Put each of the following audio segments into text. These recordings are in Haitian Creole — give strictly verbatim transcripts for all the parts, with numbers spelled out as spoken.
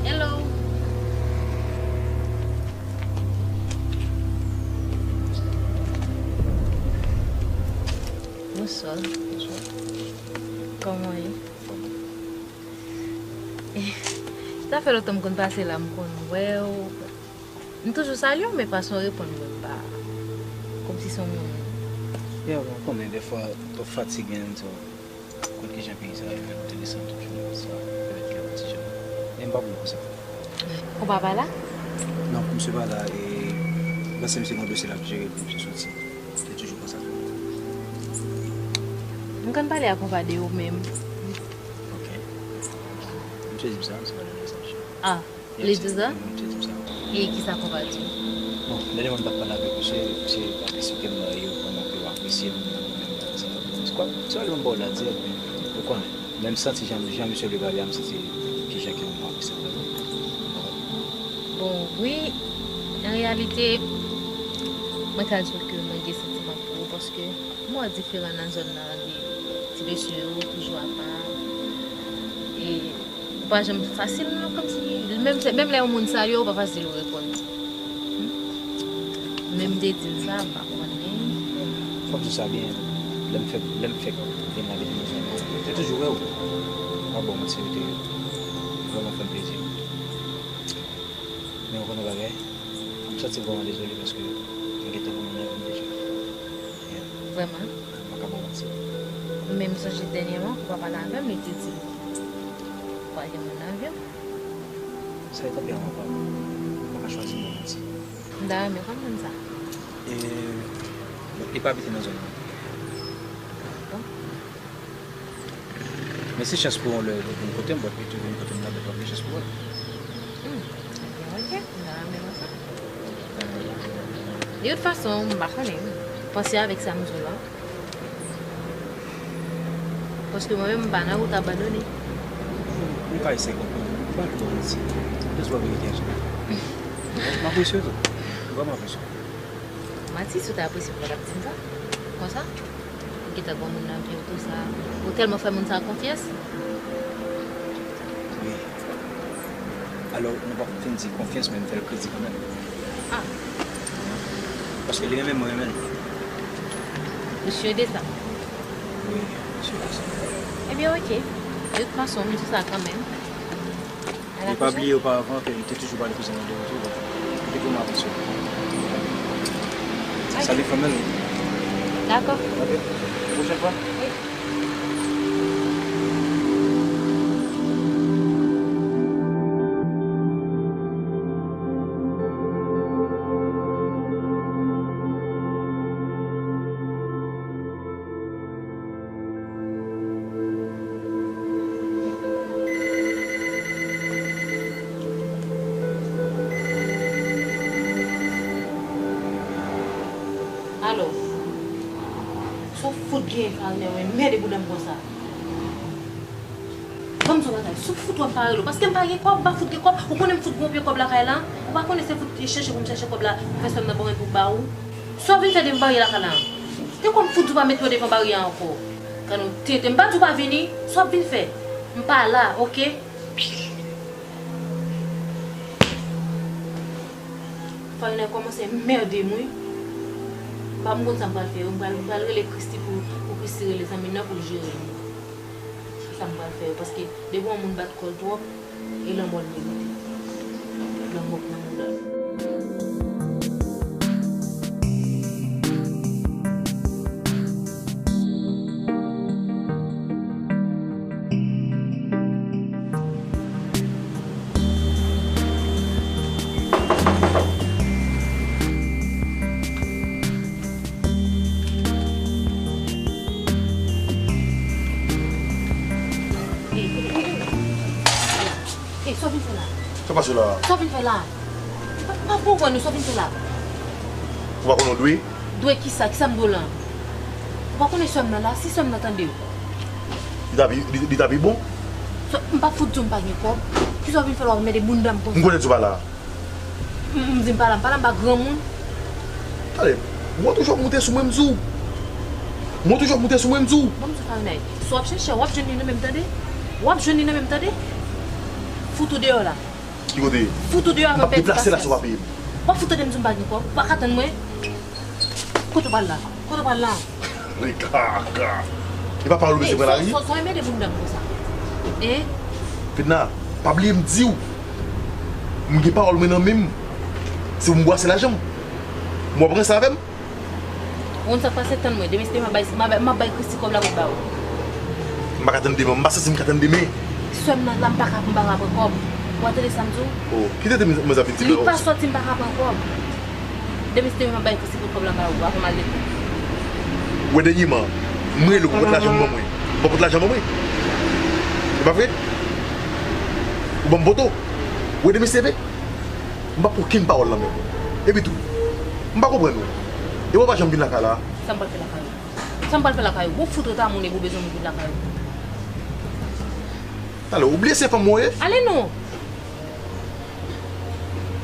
Hello. Bonswa. Bonswa. Kòman w ye? Kòman? Sa fè lontan m konn pase la, m konn wè w. M toujou salye w, men fason w reponn mwen pa kòmsi se yon moun. Ya, bon, konnen defwa, lè w fatige, m di w, konn kijan peyi sa ye, men m te desann toujou, sa, petèt li yon ti jan. Men m pa vle konsa. Konpa pa la? Non, misye pa la, e m panse misye gen yon dosye l ap jere pou misye soti. Se toujou konsa. M konn pale ak konpa de ou menm. Ok. Misye di m sa, se pa de sa, misye. Ah, li di sa? Misye di m sa. E kisa konpa di w? Bon, dènye mwa m t ap pale avèk misye, misye pa te site m nan yo, kòman ke w apresye m nan menm sa. Se kwa, se pa li menm ba w la di, men ou konnen. Men m santi jan, jan misye vle pale a, m santi kijan ke m ap santi. Bon, wi, an reyalite, mwen ka di w ke mwen gen santiman pou ou, paske m wè w diferan nan zòn nan, de ti mesye yo, toujou apa. E ou pa janm fasil, non, kòmsi, menm, menm lè yon moun salye w, ou pa fasil ou reponn. Hmm? Men m te di l sa, m pa konnen. Fò m di w sa byen, lè m fèk, lè m fèk vin la depi m te toujou wè w. M pa ba w manti, ou te vrèman fè m plezi. Men ou konnen bagay, m santi vrèman dezole paske m gentan gen moun nan vi m deja. Yeah. Vrèman? M pa ka ba w manti. Men m sonje dènyèman, konpa pale avè m, li te di m, ou pa gen moun nan vi w. Sa e tanperaman pa m. M pa ka chwazi ba w manti. M ta renmen konprann sa. E, bon, li pa abite nan zòn nan. Bon. Men se chans pou w lè w vin kote m, but li tou vin kote m la, but w ap gen chans pou w wè l. Hmm. Ebyen, ok, m ta renmen wè sa. De tout fason, m pa konnen. Panse avèk sa m di w la. Paske mwen menm, m pa nan wout abandone. M ka eseye konprann ou. M pa vle ba w manti. M jis ba w verite an, cheri. M apresye w tou. M vrèman apresye w. Manti, si w ta apresye m, ou pa t ap di m sa. Konsa? Ou gentan gen moun nan vi w, tou sa. Ou tèlman fè moun sa konfyans. Wi. Alò, nou pa fin di konfyans, men m fè l kredi kanmenm. Ah. Paske li renmen m, mwen renmen l. Ou si de sa? Wi, m si de sa. Ebyen, ok. De tout fason, m di w sa kanmenm. E pa bliye oparavan ke m te toujou pale kouzen mwen de ou tou, donk, m te vrèman apresye w. Ok. Salye fanmi l. Dakò. Ok. Pwochèn fwa? Wi. Alò, si w fout gen kalnè w, mède boudè m konsa. Ban m di w bagay, si w fout wè m pa rele w, paske m pa gen kòb, m pa fout gen kòb. Ou konnen m fout gen yon pye kòb lakay la? Ou pa konnen se fout chèche pou m chèche kòb la, pou fè sè m nan bon pou ba ou? Sa w vin fè devan baryè lakay la? Te kwè m fout di w pa met pye w devan baryè a ankò? Gad yon tenten, m pa di w pa vini. Sa w ap vin fè? M pa la, oke? Pral nan kòmanse mède m wi. M pa m konn sa m pral fè yo. M pral, m pral rele Christy pou, pou Christy rele zanmi m nan pou l jere m. Se sa m pral fè yo. Paske depi yon moun bat kò l twòp, e lanmò l merite. Lanmò k nan mouda l. Ey, sa w vin fè la? Sa pase la? Sa w vin fè la? M pa, m pa konprann ou, sa w vin fè la? Ou pa konnen w dwe? Dwe kisa? Kisa m dwe lan? Ou pa konnen sè m nan la? Si sè m nan tande w. Li ta pi, li, li ta pi bon. Sa, m pa fout di w m pa gen kòb. Kisa w vin fè la w ap mède bounda m konsa? M konnen di w pa la. M, m di m pa la, m pa la, m pa granmoun. Tande, mwen toujou ap moute sou mwen, m di w. Mwen toujou ap moute sou mwen, m di w. Bon, m di w Farinay, si w ap chèche, w ap jwenn li nan men m, tande. W ap jwenn li nan men m, tande. Fout ou deyò la. Ki kote? Fout ou deyò avèk pèdi pasyans. M ap deplase la si w pa peye m. W ap fout tande m di w m pa gen kòb. Ou pa ka tann mwen. Kote w pral la? Kote w pral la? Ey, kaka. E pa pawòl ou bezwen pran lari? Sa w emmède moun dam konsa? Hein? Fedna, pa bliye m di w. M gen pawòl mwen nan men m. Se pou m bwase lajan m. M w ap ranse avè m? Ou konn sa k pase, tann mwen. Demen si te m ap bay, m ap bay, m ap bay Christy kòb la pou l ba ou. M pa ka tann demen. M pa santi m ka tann demen. Sè m nan la, m pa ka, m pa ka pran kòb. Ou pa tande sa m di w? Oh, kite demen mwen ap vin di m. Li pa sòti, m pa ka pran kòb. Demen si te m ap bay Christy pou kòb la ba ou, avan m al lekòl. Wè dènyèman, mwen rele w pou pot lajan ban mwen. Ou pa pot lajan ban mwen. E pa vre? Ou ban m poto. Wè demen si te vre? M pa pran okenn pawòl nan men w. Epi tou, m pa konprann ou. E w pa janm vin lakay la? Sa m pral fè lakay ou? Sa m pral fè lakay ou? Bon, fout ou ta moun epi w bezwen moun vin lakay ou. Talè, ou bliye se fanm mwen ye? Ale non!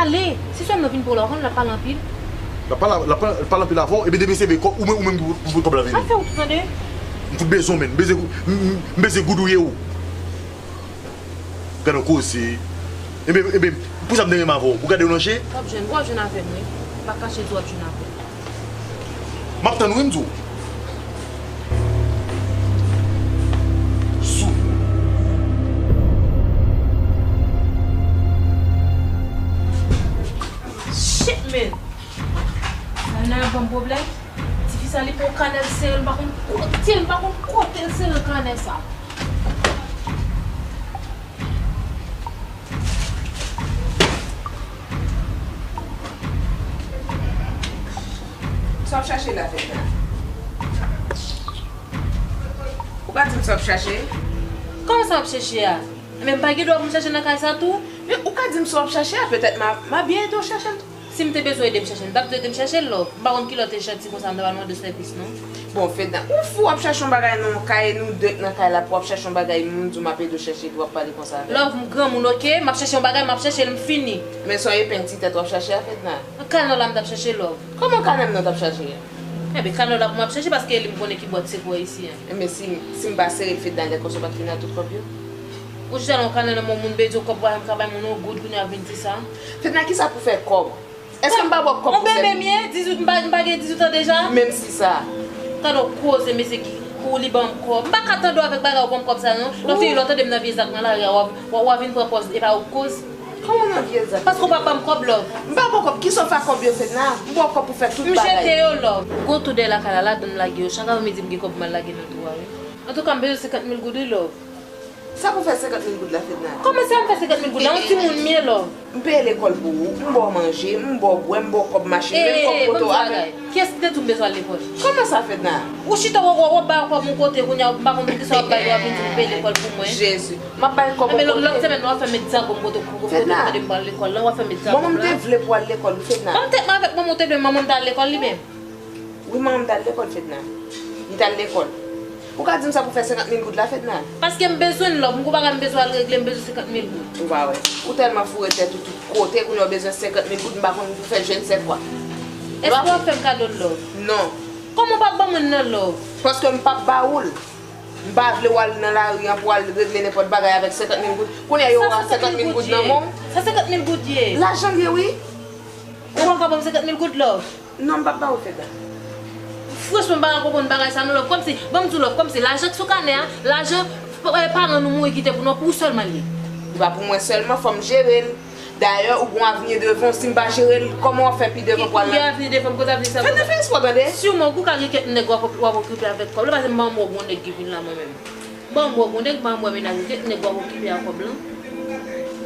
Ale! Si sè m nan vin pou w la, ou konn l ap pale anpil. L ap pale, l ap pale, l ap pale anpil avè w, epi demen se vre, kò, ou menm, ou menm ki pou, pou, pou kòb la vini. Sa fè w tou tande? M fout bezwen w, menn. M bezwen, m, m, m bezwen goud ou ye ou. Gade yon koze. Ebyen, ebyen, pou sa m te renmen avè w. Ou gade w nan je? W ap jwenn, w ap jwenn avè m, wi. M pa kache di w ap jwenn avè m. M ap tann ou, wi, m di w. Sou. Shit, man. Sa nan ban m pwoblèm. Tifi sa, li pran kanè l sere, m pa konn kote, m pa konn kote l sere kanè sa. Sa w ap chache la, Fedna? Ou pa di m sa w ap chache? Kòman sa w ap chèche a? Men m pa gen dwa pou m chèche nan kay sa tou? Men ou ka di m sa w ap chache a, petèt m a, m a byen ede w chèche l tou. Si m te bezwen ede m chèche l, m t ap di w ede m chèche l, love. M pa konn kilè w te janti konsa, m ta pral mande w sèvis, non. Bon, Fedna, ou fou w ap chache yon bagay nan yon kay, nou de k nan kay la, pou w ap chache yon bagay, moun di w m ap ede w chèche, epi w ap pale konsa avè m. Love, m granmoun, oke? M ap chèche yon bagay, m ap chèche l, m fini. Men se yon epeng ti tèt w ap chache a, Fedna? Kanè w la m t ap chèche, love. Kòman kanè m nan w t ap chache a? Enben, kanè w la pou m ap chèche, paske e li m konnen ki bwat sekrè isi a. Enben, si, si m pa sere l, Fedna, lè konsa w pa t fin a tout kòb yo? Ou chita nan yon kanè nan men yon moun, m te di w kòb, m ka bay moun yon goud, kounye a w ap vin di sa? Fedna, kisa pou fè kòb? Èske m pa ba w kòb pou sèvis? Yon bebe m ye, dizuit, m pa, m pa gen dizuit an deja? Menm si sa. Tande yon koze, mesye ki kou li ban m kòb. M pa ka tande w avèk bagay ou ban m kòb sa non. Lòt fini lè w tande m nan vye zak nan lari a, w a, w a, w a vin pran pòz e pa ou k koz. Kòman nan vye zak? Paske ou pa ban m kòb, love. M pa ba w kòb, kisa w fè ak kòb yo, Fedna? M ba w kòb pou fè tout bagay. M jete yo, love. Gon twou dèyè lakay la, ladan m lage yo. Chak apremidi m gen kòb m al lage nan twou a, wi. Antouka, m bezwen senkant mil goud, wi, love. Sa pou fè senkant mil goud la, Fedna? Kòman sa m fè senkant mil goud la? Yon timoun m ye, love. M peye lekòl pou ou, m ba w manje, m ba w bwè, m ba w kòb machin, menm kòb moto a, men. Kiyès ki te di w m bezwen al lekòl? Kòman sa, Fedna? Ou chita w, w, w ap bay kòb yon kote, kounye a, m pa konn kisa w ap bay, w ap vin di m peye lekòl pou mwen. Jezi, m ap bay kòb yon kote. Lòt semèn nan, w ap fè m met dyagonm kote, kote, kote, kote m pral lekòl la, w ap fè m met dyagonm la. Manman m te vle pou w al lekòl, wi, Fedna. Ban m tèt mwen avèk manman w te vle manman m ta al lekòl li menm. Wi, manman m t al lekòl, Fedna. Li t al lekòl. Ou ka di m sa pou fè senkant mil goud la, Fedna? Paske m bezwen l, love. M gon bagay m bezwen al regle, m bezwen senkant mil goud. Ou pa wè. Ou tèlman foure tèt ou tout kote, kounye a w bezwen senkant mil goud, m pa konn pou fè je ne sais quoi. Èske w ap fè m kado l, love? Non. Kòman w p ap ban mwen l nan, love? Paske m p ap ba ou l. M pa vle w al nan lari an pou w al regle nenpòt bagay avèk senkant mil goud. Kounye a yo wè senkant mil goud nan men w. Sa senkant mil goud ye? Lajan l ye, wi. Ou pral ka ban m senkant mil goud, love? Non, m p ap ba ou, Fedna. Franchman, m pa ka konprann bagay sa non, love. Kòmsi, ban m di w, love, kòmsi lajan k sou kanè a, lajan, eh, paran nou mouri kite pou nou, pou ou sèlman l ye. Li pa pou mwen sèlman, fò m jere l. Dayè, ou gon avni devan w, si m pa jere l, kòman w ap fè pi devan pou al nan... Ki avni devan m, kote avni sa? Fedna, fè espò tande. Siman, ou ka gen kèk nèg w ap, w ap okipe avèk kòb la, paske m pa wè gon nèg ki vin la mwen menm. Ban m wè gon nèg, ban m wè menaj ou, kèk nèg w ap okipe ak kòb lan.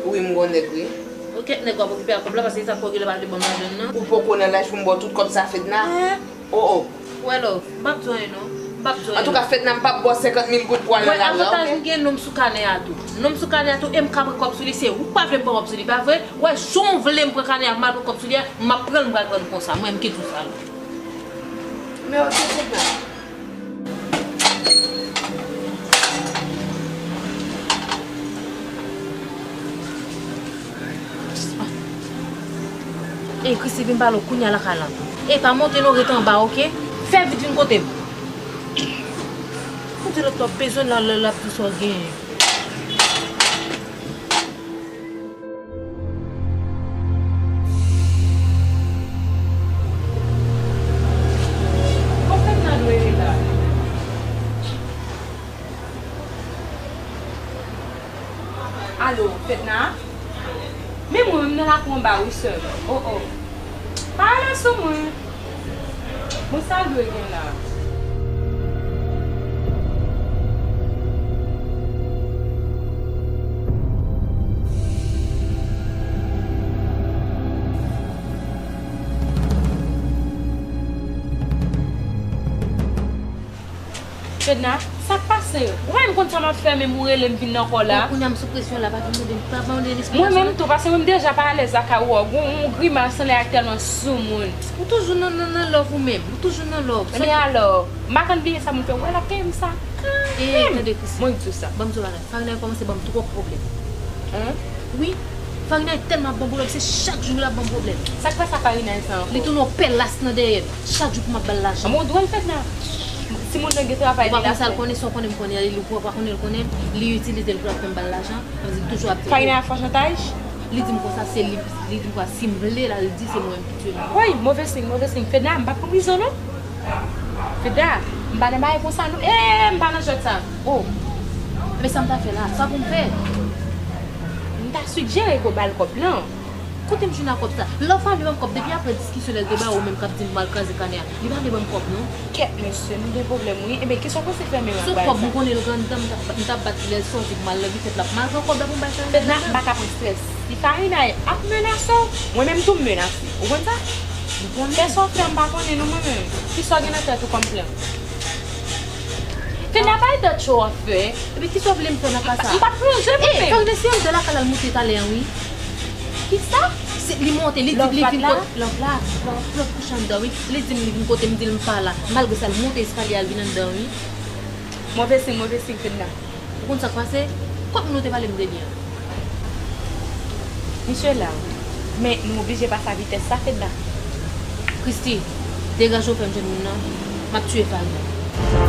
Wi, m gon nèg, wi. Ou kèk nèg w ap okipe ak kòb la, paske sa k fè w genlè pa vle ban m lajan nan. Ou poko nan laj pou m ba w tout kòb sa, Fedna. Hein? Oh, oh. Wè, love, m p ap di w anyen non. M p ap di w anyen. Antouka, Fedna, m p ap ba w senkant mil goud pou al nan lajan, oke? Wè, avantaj m gen, non m sou kanè a tou. Non m sou kanè a tou, e m ka pran kòb sou li, se ou k pa vle m pran kòb sou li, pa vre? Wè, jan w vle m pran kanè a, m al pran kòb sou li a, m ap pran l, m pral pran l konsa. Mwen, m kite w sa, love. Men oke, Fedna. Ey, Christy, vin pale w kounye a lakay lan. Ey, pa monte non, rete anba, oke? Fè vit vin kote m. Kote lòt la bezwen la, lè l ap di sa w genyen. Bon, Fedna dwe ye la. Alo, Fedna? Men mwen menm nan lakou anba wi, sè m. Oh, oh. Pa ale sou mwen. Bon, sa l dwe gen la? Fedna, sa k pase? Ou pa menm konn sa m ap fè, menm ou rele m vin nan kò w la. Bon, kounye a m sou presyon la, pa vin mande m, pa mande m eksplikasion non. Mwen menm tou, paske mwen m deja pa alèz lakay ou a. Gon yon grimas anlè a k tèlman soumoun. Ou toujou nan, nan, nan love ou menm. Ou toujou nan love. Ebyen alò, m pa konn bliye sa moun fè. Ou wè l ap peye m sa. Ey, tande, Christy. Mwen di w sa. Ban m di w bagay. Farina yo kòmanse ban m twòp pwoblèm. Hein? Wi. Farina yo tèlman ap ban m pwoblèm, se chak jou l ap ban m pwoblèm. Sa k fè sa Farina yo sa ankò? Li tounen yon pèlas nan dèyè m. Chak jou pou m ap ba l lajan. Bon, ou dwòl, Fedna. Timoun nan gen travay li la fè. Ou pa konn sa l konnen, sa w konnen m konnen, li, ou pa konnen l konnen m, li itilize l pou l ap fè m ba l lajan. Sa vle di l toujou ap di. Farina ap fè w chantaj? Li di m konsa, se li, li di m konsa, si m vle l al di, se mwen menm ki tiye l. Woy, move siy, move siy. Fedna, m p ap pran prizon non. Fedna, m pa nan bagay konsa non. Eh, m pa nan jwèt sa. Oh. Men sa m ta fè la, sa pou m fè? M ta sijere ke w ba l kòb lan. Kote m jwenn ak kòb sa? Love pa vle ban m kòb, depi apre diskisyon lè l te ba ou menm k ap di m pou m al kraze kanè a, li pa vle ban m kòb non. Kèt mesye, nou gen pwoblèm wi. Ebyen kisa w panse fè menm ak bagay sa? Se kòb m konnen l gen anndan, m t ap, m t ap bat lè l sòti pou m al nan bifèt la pou m al pran kòb la pou m bay Farina. Fedna, m pa ka pran strès. Si Farina ap menase w, mwen menm tou m menase. Ou konn sa? Fè sa w fè, m pa konnen non mwen menm. Kisa w gen nan tèt ou kòm plan? Fedna, pa e dat cho w ap fè. Epi kisa w vle m fè nan ka sa? M p ap plonje mwen menm. Farina, se anndan lakay la l moute talè an wi. Kisa? Se, li monte, li di li vin kote, love la, love, love kouche anndan wi. Li di m li vin kote m, di l m pa la. Malgre sa, l monte eskalye a, l vin anndan wi. Move siy, move siy, Fedna. Ou konn sa k pase? Kot moun ou te pale m de li an? Misye la. Men nou oblije pase a vitès sa, Fedna. Christy, degaje w fè m jwenn moun nan. M ap tiye Farina.